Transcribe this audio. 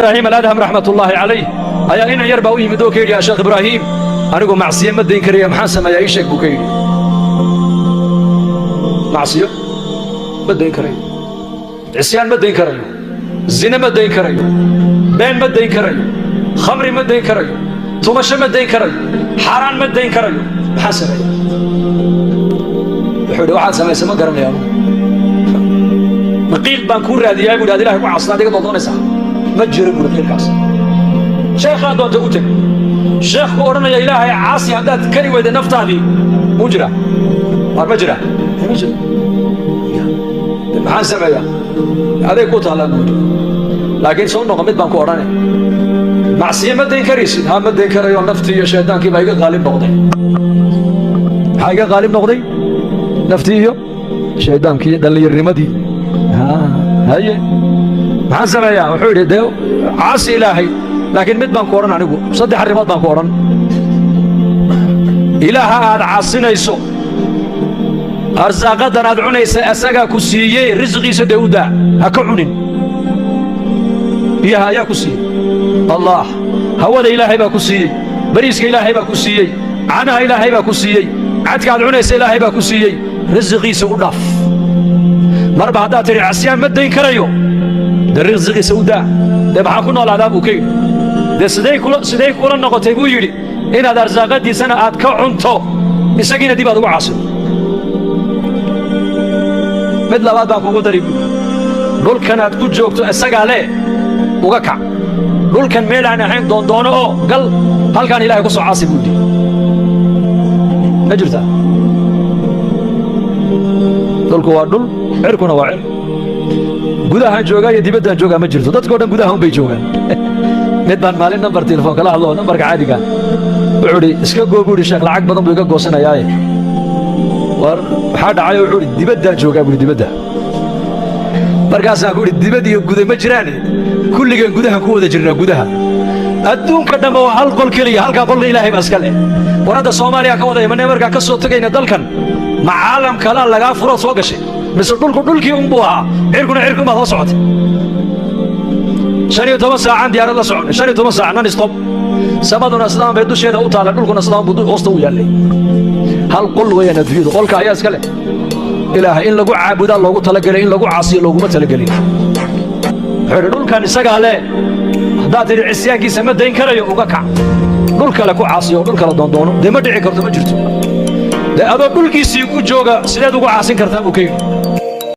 Ibraahim Aladham raxmatullaahi calayh ayaa inan yar baa u yimid oo ka yidhi: "Yaa Sheekh Ibraahim, anigu macsiyo ma dayn karaya, maxaan sameeyaa? Ii sheeg," buu ka yidhi. Macsiyo ma dayn karayo, cisyaan ma dayn karayo, zine ma dayn karayo, been ma dayn karayo, khamri ma dayn karayo, tumasho ma dayn karayo, xaaraan ma dayn karayo, maxaan sameeyaa? Wuxuu yidhi: "Waxaad samaysa ma garanaya anugu. Maqiiq baan kuu raadiyaa?" buu yidhi. "Ad Ilahay ku caasna adiga doondoonaysaa ma jiro," buuri. Qiilkaas sheekhaa doonta u teg, sheekh ku odhanaya Ilaahay caasi haddaad kari weyda naftaadii muu jira? Waar ma jira? Ma jiro. Maxaan sameeyaa? Aday ku taallaa, buu yidhi. Laakiin soo noqo, mid baan ku odhanay: macsiye ma dayn karaysid? Ha, ma dayn karayo, naftii iyo shaydaankii baa iga qaalib noqday. Maxaa iga qaalib noqday? Naftii iyo shaydaankii, dhallinyarnimadii. Haye, maxaan sameeyaa? Wuxuu yidhi: "Dee caasi Ilaahay, laakiin mid baan ku odhan anigu, saddex arrimood baan ku odhan. Ilaaha aad caasinayso, arsaaqadan aad cunaysa asagaa ku siiyey, risqiisa dee u daa, ha ka cunin. Biyaha ayaa ku siiyey? Allah. Hawada Ilaahay baa ku siiyey, bariiska Ilaahay baa ku siiyey, caanaha Ilaahay baa ku siiyey, cadka aad cunaysa Ilaahay baa ku siiyey, risiqiisa u dhaaf. Marba haddaad tidhi casyaan ma dayn karayo, dee risiqiisa u daa. Dee maxaa ku noolaadaa?" buu ka yidhi. "Dee siday kula noqotay," buu yidhi, "inaad arsaaqadiisana aad ka cunto, isagiina dib aad ugu caasido? Mid labaad baan kugu dari," buui. "Dhulkan aad ku joogto isagaa leh, uga kac. Dhulkan meel aan ahayn doondoono oo gal, halkaan Ilahay ku soo caasi," buu yidhi. Ma jirtaa? Dhulku waa dhul, cirkuna waa cir. Gudahaan joogaa iyo dibaddaan joogaa ma jirto. Dadkao dhan gudaha un bay joogaan. Mid baan maalin nambar telefoon kala hadlo, nambarka caadiga. Wuxuu idhi: "Iska goo," buu idhi, "sheekh, lacag badan buu iga goosanayaaye." War maxaa dhacay? Wuxuu idhi: "Dibaddaan joogaa," buu idhi, "dibadda." Markaasaan ku idhi: "Dibad iyo guda ma jiraane, kulligeen gudahan ku wada jirnaa. Gudaha adduunka dhamma waa hal qol keliya, halkaa qolna Ilaahay baa iska leh. War hadda Soomaaliya ka wada imanay, markaa ka soo tegayna dalkan, ma caalam kalaa lagaa furood soo gashay, mise dhulku dhulkii unbuu ahaa, cirkuna cirkun baad hoo socotay? 15 saacaan diyaarad la soconay, 15 saac non stop. Samaduna sidaan bay dusheeda u taalla, dhulkuna sidaan buu hoosta u yaallay. Hal qol weeyaan adduunyadu. Qolka ayaa iska leh? Ilaahay. In lagu caabudaa loogu talagelay, in lagu caasiyo looguma talagelin." Wuxuu yidhi: "Dhulkan isagaa leh. Haddaad tidhi cisyaankiisa ma dayn karayo, uga kac, dhul kale ku caasiyo, dhul kale doondoono. Dee ma dhici karto, ma jirto. Dee adoo dhulkiisii ku jooga sideed ugu caasin kartaa?" buu ka yidhi.